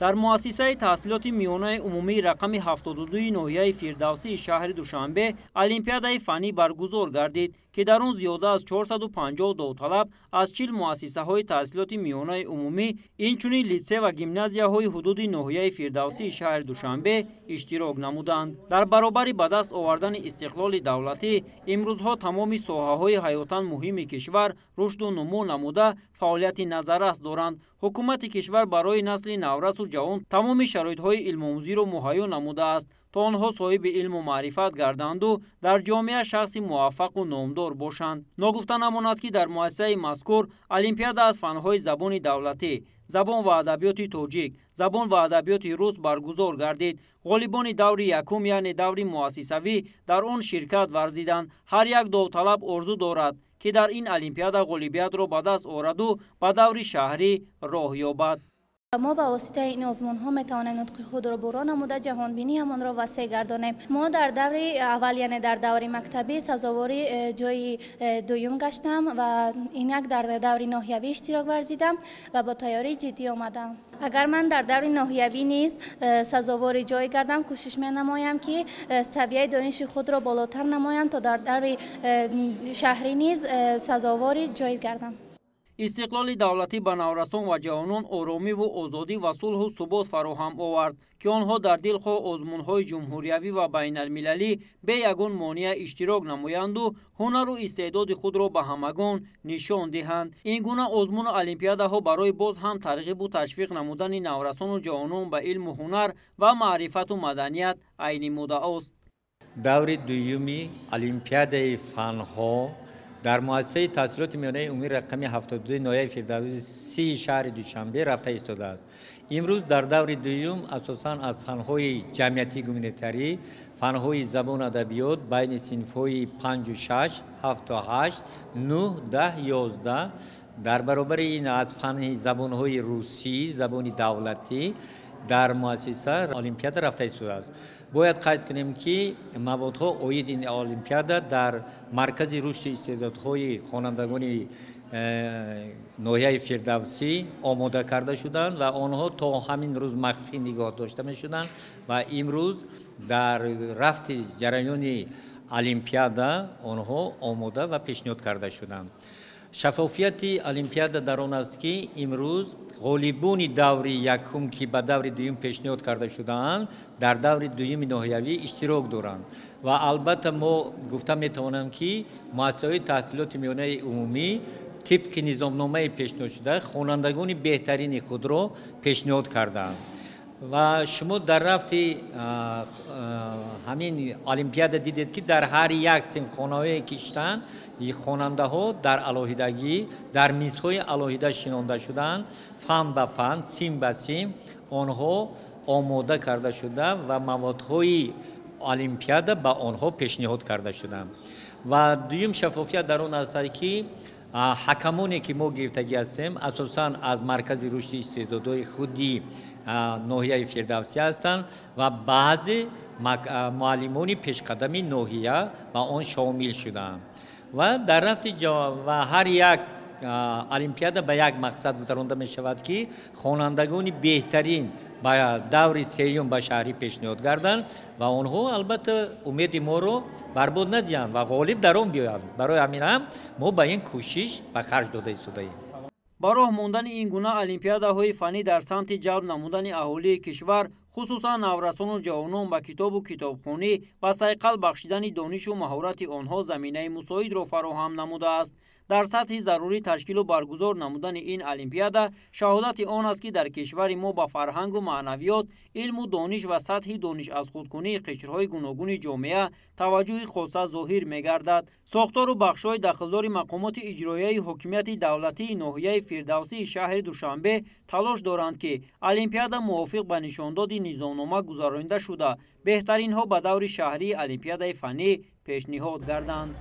Дар муассисаи таҳсилоти миёнаи умумии рақами 72 ноҳияи Фирдавсии шаҳри Душанбе олимпиадаи фаннӣ баргузор гардид, ки дар он зиёда аз 450 довталаб аз 40 муассисаҳои таҳсилоти миёнаи умумӣ, инчунин литсей ва гимназияҳои ҳудуди ноҳияи Фирдавсии шаҳри Душанбе иштирок намуданд. Дар баробари ба даст овардани истиқлоли давлатӣ, имрӯзҳо тамоми соҳаҳои ҳаётан муҳими кишвар рушду нумӯ намуда фаъолияти назаррас доранд. Ҳукумати кишвар барои насли наврасу ҷавон тамоми шароитҳои илмомӯзиро муҳайё намудааст, то онҳо соҳиби илму маърифат гарданду дар ҷомеа шахси муваффақу номдор бошанд. Ногуфта намонад, ки дар муассисаи мазкур олимпиада аз фанҳои забони давлатӣ, забон ва адабиёти тоҷик, забон ва адабиёти рус баргузор гардид. Ғолибони даври якум, яъне даври муассисавӣ, дар он ширкат варзиданд. Ҳар як довталаб орзу дорад, ки дар ин олимпиада ғолибиятро ба даст ораду ба даври шаҳрӣ роҳ ёбад. Мо ба воситаи ин озмунҳо метавонем нутқи худро буро намуда, ҷаҳонбиниамонро васеъ гардонем. Мо дар даври аввал, яъне дар даври мактабӣ, сазовори ҷойи дуюм гаштам ва инак дар даври ноҳиявӣ иштирок варзидам ва бо тайёрии ҷиддӣ омадам. Агар ман дар даври ноҳиявӣ низ сазовори ҷой гардам, кӯшиш менамоям, ки савияи дониши худро болотар намоям, то дар даври шаҳрӣ низ сазовори ҷой гардам. Истиқлоли давлатӣ ба наврасон ва ҷавонон оромиву озодӣ ва сулҳу субот фароҳам овард, ки онҳо дар дилхоҳ озмунҳои ҷумҳуриявӣ ва байналмилалӣ бе ягон монеа иштирок намоянду ҳунару истеъдоди худро ба ҳамагон нишон диҳанд. Ин гуна озмуну олимпиадаҳо барои боз ҳам тарғибу ташвиқ намудани наврасону ҷавонон ба илму ҳунар ва маърифату маданият айни муддаост. Даври дуюми олимпиадаи фанҳо дар муассисаи таҳсилоти миёнаи умумии рақами 72 ноҳияи Фирдавсии шаҳри Душанбе рафта истодааст. Имрӯз дар даври дуюм асосан аз фанҳои ҷамъиятии гуманитарӣ, фанҳои забону адабиёт байни синфҳои 5-у 6, 7-у 8, 9, 10, 11, дар баробари ин аз фанни забонҳои русӣ, забони давлатӣ дар муассиса олимпиада рафта истодааст. Бояд қайд кунем, ки маводҳо оиди ин олимпиада дар маркази рушди истеъдодҳои хонандагони ноҳияи Фирдавсӣ омода карда шуданд ва онҳо то ҳамин рӯз махфӣ нигоҳ дошта мешуданд ва имрӯз дар рафти ҷараёни олимпиада онҳо омода ва пешниҳод карда шуданд. Шаффофияти олимпиада дар он аст, ки имрӯз ғолибони даври якум, ки ба даври дуюм пешниҳод карда шудаанд, дар даври дуюми ноҳиявӣ иштирок доранд ва албатта мо гуфта метавонам, ки муассисаҳои таҳсилоти миёнаи умумӣ тибқи низомномаи пешниҳодшуда хонандагони беҳтарини худро пешниҳод кардаанд. Ва шумо дар рафти ҳамин олимпиада дидед, ки дар ҳар як синфхонаҳое ки шитанд, хонандаҳо дар алоҳидагӣ дар мизҳои алоҳида шинонда шуданд, фан ба фан, синф ба синф онҳо омода карда шуда ва маводҳои олимпиада ба онҳо пешниҳод карда шуданд. Ва дуюм шаффофият дар он аст, ки ҳакамоне, ки мо гирифтагӣ ҳастем, асосан аз маркази рушди истеъдодҳои худи ноҳияи Фирдавсӣ ҳастанд ва баъзе муаллимони пешқадами ноҳия ба он шомил шудаанд. Ва дар рафти ва ҳар як олимпиада ба як мақсад гузаронда мешавад, ки хонандагони беҳтарин ба даври сеюм ба шаҳрӣ пешниҳод гарданд ва онҳо албатта умеди моро барбод надиҳанд ва ғолиб дар он биёянд. Барои ҳамин ҳам мо ба ин кӯшиш ба харҷ дода истодаем. Ба роҳ мондани ин гуна олимпиадаҳои фаннӣ дар самти ҷалб намудани аҳолии кишвар, хусусан наврасону ҷавонон ба китобу китобхонӣ ва сайқал бахшидани донишу маҳорати онҳо заминаи мусоидро фароҳам намудааст. Дар сатҳи зарурӣ ташкилу баргузор намудани ин олимпиада шаҳодати он аст, ки дар кишвари мо ба фарҳангу маънавиёт, илму дониш ва сатҳи дониш аз худкунии қишрҳои гуногуни ҷомеа таваҷҷӯҳи хоса зоҳир мегардад. Сохтору бахшҳои дахлдори мақомоти иҷроияи ҳокимияти давлатии ноҳияи Фирдавсии шаҳри Душанбе талош доранд, ки олимпиада мувофиқ ба нишондоди низомнома гузаронида шуда, беҳтаринҳо ба даври шаҳрии олимпиадаи фаннӣ пешниҳод гарданд.